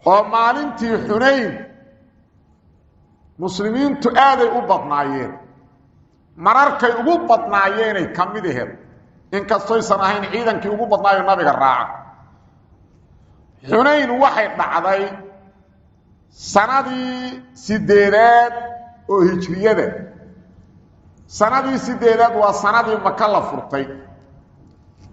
Oo maalintii Xunayn muslimiintu aaday u badnaayeen, mararkay ugu badnaayeenay ka mid aheed, inkastoysan ahayn ciidankii ugu badnaayo nabiga raaca. Xunayn waxay dhacday sanadii 8aad oo hijriyada. Sanadii 8aad waa sanadii Maka la furtay.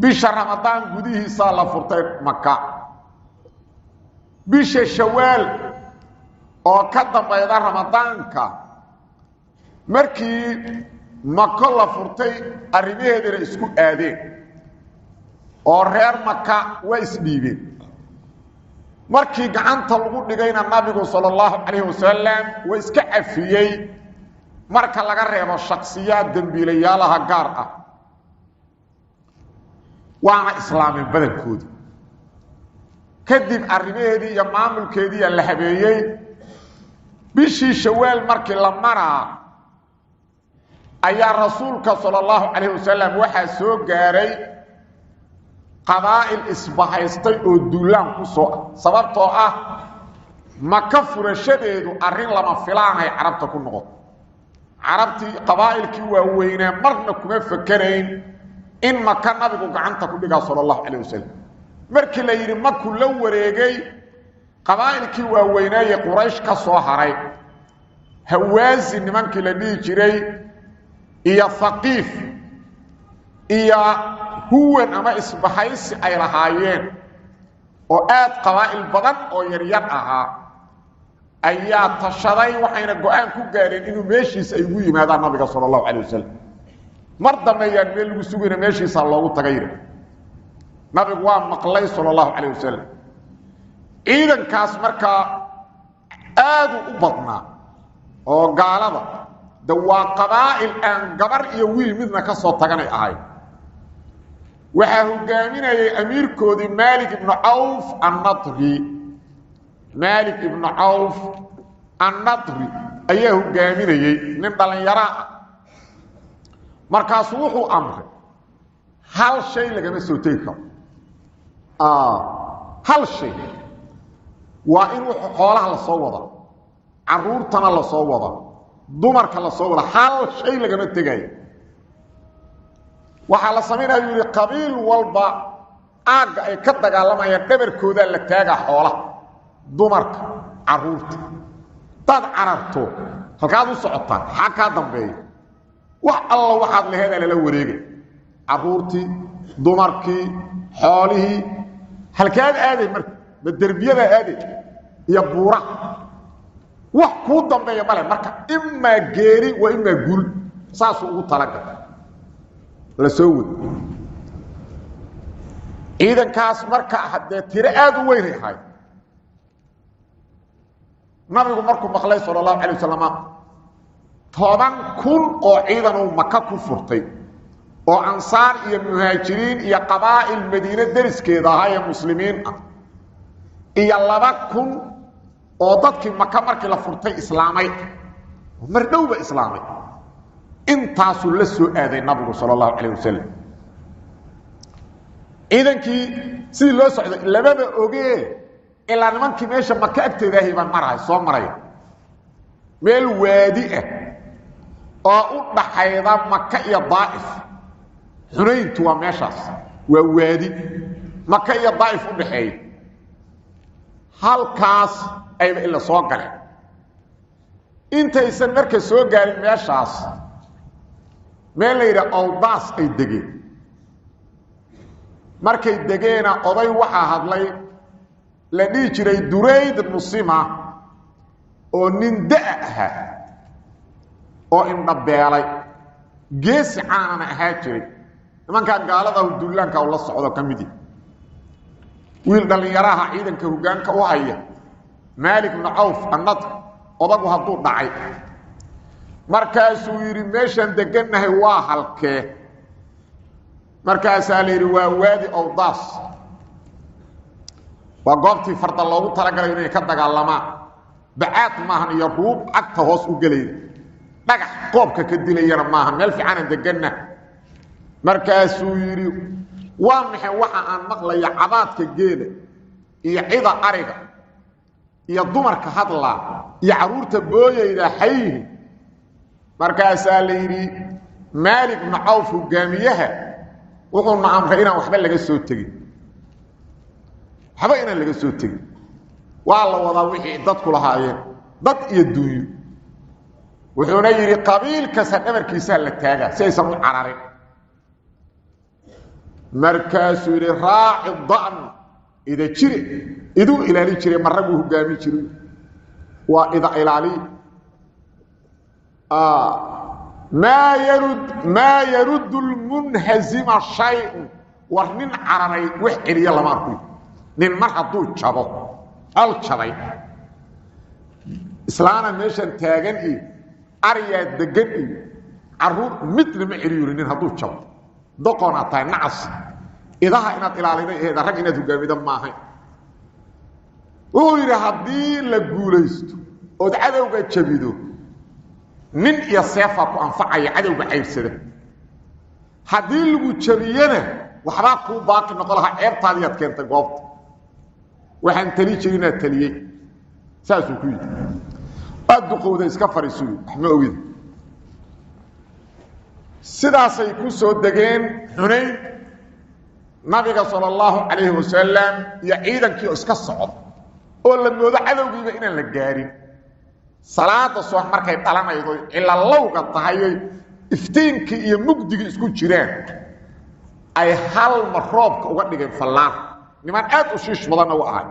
Bisha Ramadaan gudihiisaa la furtay Maka. Bisha Shawaal oo ka dambayda Ramadaanka markii Mako la furtay, arrimaheedina isku aadeen oo reer Maka waa isdhiibeen. Markii gacanta lagu dhigayna, nabigu sala allahu calayhi wasalam waa iska cafiyey, marka laga reebo shaksiyaad dembiilayaalaha gaar ah, waana islaameen badankoodii. Kadib arrimaheedii iyo maamulkeediiyaa la habeeyey. Bishii Shawaal markii la maraa ayaa rasuulka sala allahu calayhi wasalam waxaa soo gaaray qabaa'il isbahaystay oo duulaan ku soo ah, sababtoo ah Maka furashadeedu arrin lama filaanay carabta ku noqoto. Carabtii qabaa'ilkii waaweynaa marna kuma fekerayn in Maka nabigu gacanta ku dhigaa sala allahu calayh wasalam. Markii la yidhi Maku la wareegay, qabaa'ilkii waaweynaaye Quraysh ka soo haray, Hawaasi nimankii la dhihi jiray iyo Haqiif iyo huwan ama isbahaysi ay lahaayeen oo aad qabaa'il badan oo yaryar ahaa ayaa tashaday, waxayna go'aan ku gaadheen inuu meeshiisa ay ugu yimaadaan nabiga sala allahu calayh wasalam. Mar dambe ayaan meel lagu sugayna, meeshiisaa loogu tagayna. Nabigu waa maqlay sala allahu calayh wasalam. Ciidankaas markaa aadu u badnaa oo gaalada de waa qabaa'il aan gabar iyo wiil midna ka soo taganay ahayd. Waxaa hogaaminayay amiirkoodii Maalik ibnu Cawf annadri. Maalik ibnu Cawf annadri ayaa hogaaminayey, nin dhallinyaraa ah. Markaasuu wuxuu amray hal shay lagama soo tegi karo, hal shay waa in xoolaha la soo wada, caruurtana la soo wada, dumarka la soo wada, hal shay lagama tegayo. Waxaa la samaynaya, yidhi, qabiil walba aagga ay ka dagaalamayaan dhabarkoodaa la taagaa xoolaha, dumarka, caruurta. Hadaad cararto, halkaad u socotaa? Maxaa kaa dambeeya? Wax alla waxaad laheedaa lala wareegay, caruurtii, dumarkii, xoolihii. Halkaad aaday marka? Ma derbiyadaa aaday iyo buuraha? Wax kuu dambeeya male. Marka imaa geeri waa imaa guul, saasuu ugu talagalay. La soo wad ciidankaas marka haddee tiro aada u weynay ahayd. Nabigu markuu maqlay sala allahu alay wasalam, 10,000 oo ciidan uu Maka ku furtay oo ansaar iyo muhaajiriin iyo qabaa'il Madiine deriskeeda ahaa ee muslimiin ah iyo 2,000 oo dadkii Maka markii la furtay islaamay, mar dhowba islaamay, intaasuu la soo aaday nabigu sala allahu calayh wasalam. Ciidankii sidii loo socday lamaba ogee, ilaa nimankii meesha Maka agteeda ahi baan marahay soo maraya, meel waadi ah oo u dhaxayda Maka iyo Daa'if. Xunayntu waa meeshaas, waa waadi Maka iyo Daa'if u dhaxeeya. Halkaas ayba ila soo galeen. Intaysan marka soo gaarin meeshaas, meel la yidhaha Awdaas ay degeen. Markay degeena, oday waxaa hadlay la dhihi jiray Durayd Nusima oo nin da' ahaa oo indhabeelay, geesi caanana ahaa jiray, nimankaa gaalada duulaanka la socdo ka mid yahi. Wiil dhallinyaraha ciidanka hoggaanka u haya, Maalik bnu Cawf annadr, odagu hadduu dhacay, markaasuu yidhi: "Meeshaan degannahay waa halkee?" Markaasaa la yidhi: "Waa waadi Awdaas, waa goobtii farda loogu talagalay inay ka dagaalamaan. Bacaad maahan iyo ruub cagta hoos u gelayda, dhagax qoobka ka dilayana maahan, meel fiicanaan deganna." Markaasuu yidhi: "Waa maxay waxa aan maqlaya, cabaadka geela iyo cida ariga?" Iyo dumarka hadlaa iyo carruurta booyayda xayhi. Markaasaa la yidhi Maalik bnu Cawf hogaamiyaha wuxuuna amray inaan waxba laga soo tegin, waxba inaan laga soo tegin. Waa la wadaa wixii dadku lahaayeen, dad iyo duunyo. Wuxuuna yidhi qabiil kasta dhabarkiisaa la taagaa si aysan u cararin. Markaasuu yidhi raaci dan ida jire, iduu ilaali jiray, maraguu hogaami jiray, waa ida ilaaliy. Maa yaruddu lmunhazima shayun. War nin cararay wax celiya lama arkuy. Nin mar hadduu jabo, col jabay, islaana meeshan taagan iyo ariyaa degan iyo caruur midna ma celiyo. Nin hadduu jabo, doqonaad tahay, nacas, idaha inaad ilaaliday aheed, rag inaad hogaamida maahayn. Wuxuu yidhi haddii la guulaysto ood cadowga jabido, nin iyo seefaa ku anfacaya cadowga cayrsada. Haddii lagu jabiyena waxbaa kuu baaqi noqon lahaa, ceebtaadiiaad keentay goobta. Waxaan tali jiri inaad taliyey, saasuu ku yidhi. Aad duqowda, iska fariisuy, wax ma ogida. Sidaasay ku soo degeen Xunayn. Nabiga sala allahu calayhi wasalam iyo ciidankii oo iska socda oo la moodo cadowgiiba inaan la gaarin, salaada subax markay dhalanaydo, cilalowga tahayay, iftiinkii iyo mugdigii isku jiraan, ay hal mar roobka uga dhigeen fallaan. Niman aad u shiish badanna u ahay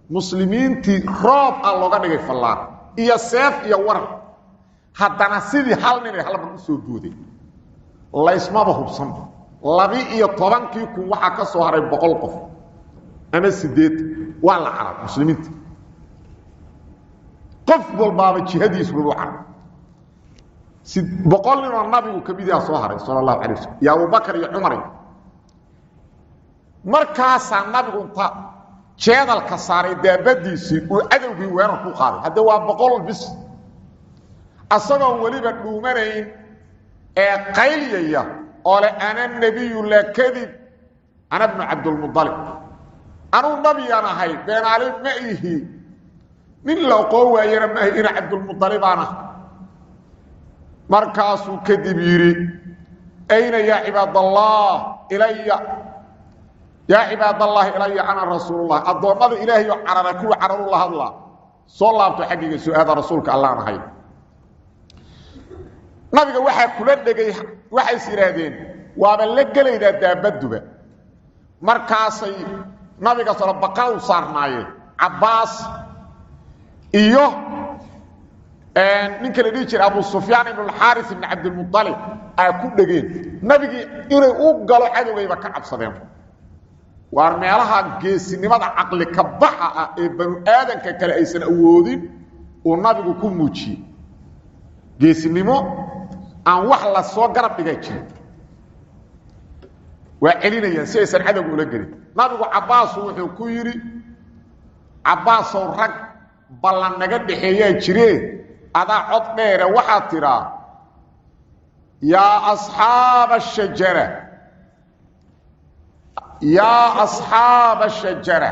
muslimiintii. Roob a looga dhigay fallaan iyo seef iyo waran, haddana sidii hal ninay hal mar u soo boodeen, laysmaba hubsanba. 12-kii kun waxaa ka soo haray 100 qof ama 80. Waa la carar muslimiinta, qof walbaaba jihadiisu lagu carar. 100 ninoo nabigu ka mid yaha soo haray sala allahu alay wasalam iyo Abubakar iyo Cumar. Markaasaa nabigu inta jeedalka saaray daabadiisii uu cadowgii weerar ku qaaday. Hadde waa 100 bis, asagoon weliba dhuumanayn ee qaylyaya oo le: "Ana nebiyu laa kadib, ana bnu Cabdilmualib, anuu nabiyaan ahay, beenaale ma ihi, nin la oqoon waayana ma ahi, ina Cabdulmualibaan ah." Markaasuu kadib yidhi: "Ayna yaa cibaadallah ilaya, yaa cibaadallaahi ilaya, ana rasuulullah." Addoommada ilaahayo carara, kuwa cararu la hadlaa, soo laabto xaggiga soo-aada, rasuulka Allaan ahay. Nabiga waxaa kula dhegay, waxays yidhaahdeen waaba la gelaydaa daabaduba. Markaasay nabiga salo baqa u saarnaayeen Cabbaas iyo ninka la dhihi jiray Abu Sufyaan ibn Alxaaris ibn Cabdilmualib aa ku dhegeen nabigii inay u galo cadowgayba ka cabsadeen. Waar meelaha geesinimada caqli ka baxa ah ee banu aadanka kale aysan awoodin uu nabigu ku muujiyey geesinimo aan wax la soo garab dhigaa jirin. Waa celinayaan si aysan cadowga ula gelin. Nabigu Cabbaasu wuxuu ku yidhi: "Cabbaasow, rag ballan naga dhexeeyaa jiree, adaa cod dheere, waxaad tidhaa: Yaa asxaaba ashajara, yaa asxaaba ashajara."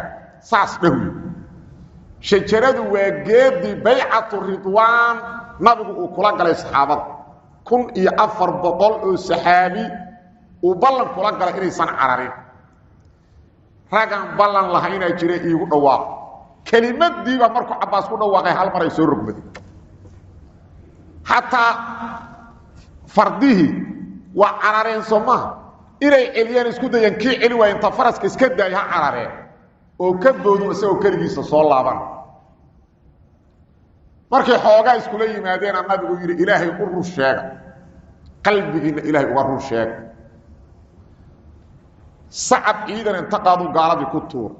Saas dhahwi. Shajaradu waa geedii baycatu ridwaan nabigu uu kula galay saxaabada, 1400 oo saxaabi uu ballan kula galay inaysan cararin. "Ragaan ballan lahaynaa jira, iigu dhawaaqo." Kelimadiiba markuu Cabbaas ku dhawaaqay, hal mar ay soo rogmaday. Xataa fardihii waa carareen. Soo maaha inay celiyaan isku dayaan, kii celi waaya inta faraska iska daay ha carareen oo ka boodu isagoo keligiisa soo laaban. Markay xoogaa iskula yimaadeena, nabigu yidhi: "Ilaahay u rur sheega, qalbigiinna Ilaahay uga rur sheega." Sacab ciidan inta qaadu gaaladii ku tuur.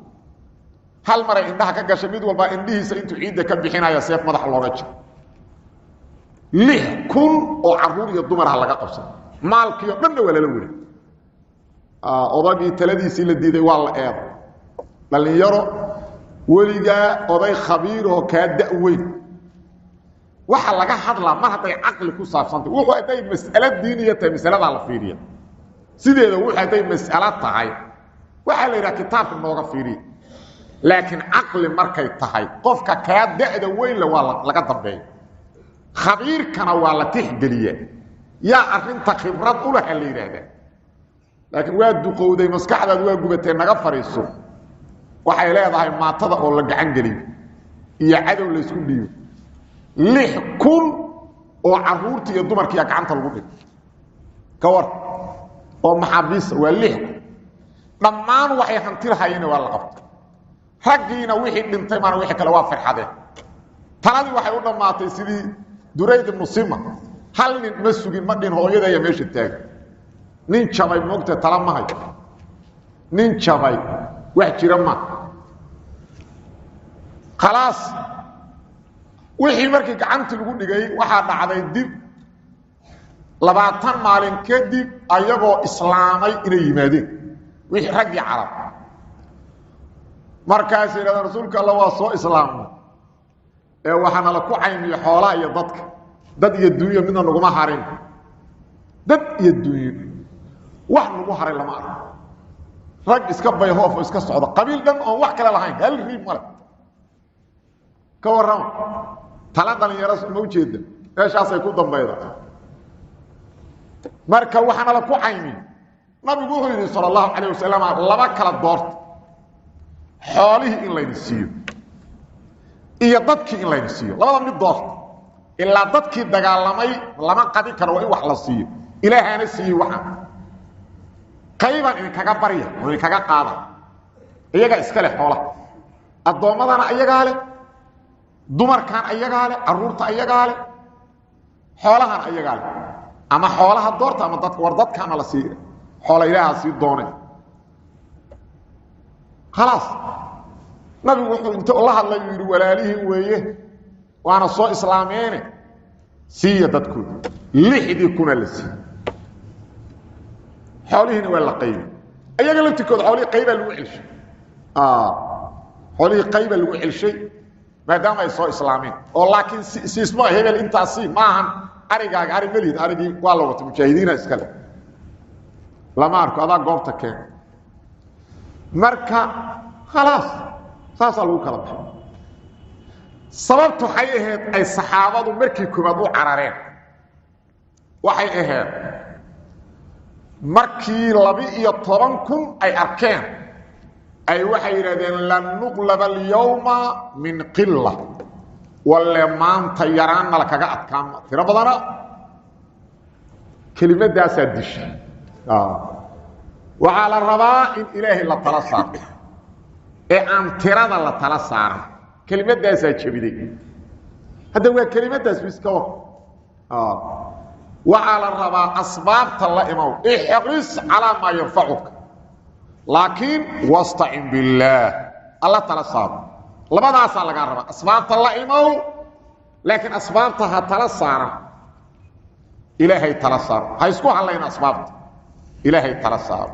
Hal maray indhaha ka gashay, mid walbaa indhihiisa intuu ciidda ka bixinaya seef madaxa looga jiro. 6000 oo caruur iyo dumarha laga qabsado, maalkii o dhanna waa lala weri. Odagii taladiisii la diiday waa la eeday. Dhallinyaro, weligaa oday khabiiroo kaa da-weyn waxa laga hadlaa mar hadday caqli ku saabsantay. Wuxuu hadday mas'alo diiniya tahay, masaladaa la fiiriya sideeda. Wuxuu hadday mas'alo tahay, waxaa la yidhaha kitaabka nooga fiiriya. Laakiin caqli markay tahay qofka kaa da'da weynle waa laga dambeeya, khabiirkana waa la tixgeliyaa, yaa arrinta khibrad u laha la yidhaahdaa. Laakiin waa duqowday, maskaxdaadu waa gubatee, naga fadhiiso, waxay leedahay maatada oo la gacan geliyo iyo cadow la isku dhiibo. 6000 oo caruurtii iyo dumarkiiya gacanta lagu dhigo ka war oo maxaabiista waa 6000. Dhammaan waxay hanti lahayeen waa la qabtay, raggiina wixii dhintay maana wixii kale waa farxadeen. Taladii waxay u dhammaatay sidii Durayd ibnu Sima, hal nin ma sugin, ma dhin hooyadaya meesha taagan. Nin jabay moogta tala ma hayo, nin jabay wax jira ma khalaas. Wixii markii gacantii lagu dhigay waxaa dhacday dib 20 maalin kadib ayagoo islaamay inay yimaadeen wixii raggii carab. Markaasay yidhahdeen rasuulka alla waa soo islaamnay ee waxaana la ku caymiyo xoolaha iyo dadka, dad iyo dunyo midna naguma harin, dad iyo dunyo wax nagu haray lama arko, rag iska bayhoof oo iska socda, qabiil dhan oon wax kale lahayn, hal riib male. Ka warrama tala dhalinyaro ma ujeeda meeshaasay ku dambayda. Marka waxaana la ku caymiy, nabigu wuxuu yidhi sala allahu calayh wasalam, laba kala doorta, xoolihii in layna siiyo iyo dadkii in layna siiyo, labada mid doorta. Ilaa dadkii dagaalamay lama qadi karo, waa in wax la siiyo, ilaahaana siiyey. Waxaan qaybaan idinkaga barya oo idinkaga qaada, iyagaa iska leh xoolaha, addoommadana ayagaa leh, dumarkan ayagaa leh, carruurta ayagaa leh, xoolahan ayagaa leh. Ama xoolaha doorta ama dadka. War dadkaana la sii xoola ilaaha sii doonay. Khalaas, nabigu wuxuu inta la hadlay uu yidhi walaalihiin weeye, waana soo islaameene, siiya dadkooda. 6000 la siiyey, xoolihiina waa la qaybay. Iyaga laftirkooda xoolihii qaybaa lagu celshay, xoolihii qaybaa lagu celshay maadaama ay soo islaameen. Oo laakiin siismo hebel intaasi maahan, arigaaga ari malihid, arigii waa la wata, mujaahidiina iskale lama arko, adaa goobta keen. Marka khalaas saasaa lagu kala baxay. Sababtu waxay ahayd ay saxaabadu markii koowaad u carareen, waxay ahayd markii 12,000 ay arkeen ay waxay yidhahdeen lan nuqlaba alyawma min qila, walle maanta yaraanna la kaga adkaama tiro badana. Kelimadaasaa disha. Waxaa la rabaa in ilaahay la tala saaro ee aan tirada la tala saaran. Kelimadaasaa jebiday. Hadda waa kelimadaas iska war. Waxaa la rabaa asbaabta la imow, ixris calaa maa yanfacuka, laakiin wastacin billaah, alla tala saaro. Labadaasaa lagaa rabaa, asbaabta la imow, laakiin asbaabta ha tala saaran, ilaahay tala saaro. Ha isku hadlayn asbaabta, ilaahay tala saaro.